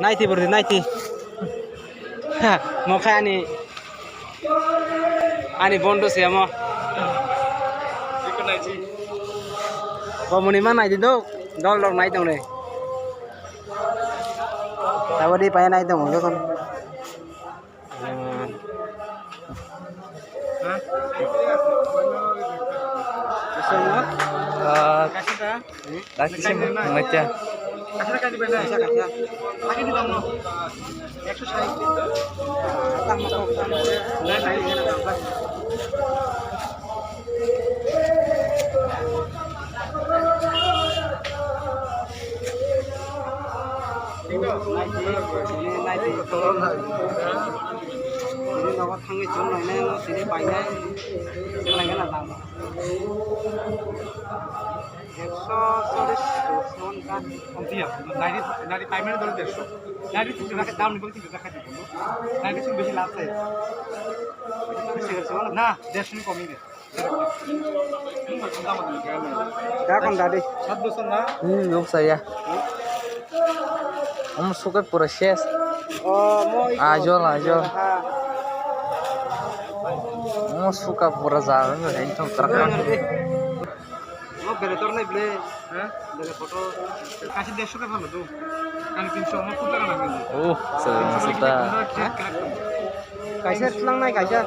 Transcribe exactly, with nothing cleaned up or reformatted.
Naiti bordi, naiti. Ha, mo khai ani, ani bondo se mo. Bo muni ma naidi do, dol dol nai tong re. Tabadi paya nai tong jokhon. Ah, last sim, macam. Ini nogo thangwi chwng lainai, sini painai, chwng lainai na dam. Ekso chollish, ekso pachas. Om tiya, nari, nari payment dole dersho. Nari tu rakhe dam ni bang tu rakhe di bolo. Nari tu besi lab sai. Na, dersho ni komi de. Kakon dadi. Hmm, nuk saya. Om suka pura ses. Oh, mo iko. Ajol, ajol. Ha. Mo suka pura jaga, ini tuh terang. Mo bere tor nai ble. Ha? Bere photo. Kasi dersho ka phano do. Kan tinsho mo photo ka nang. Oh, sa-, sa ta. Kaisa tlang nai kaisa.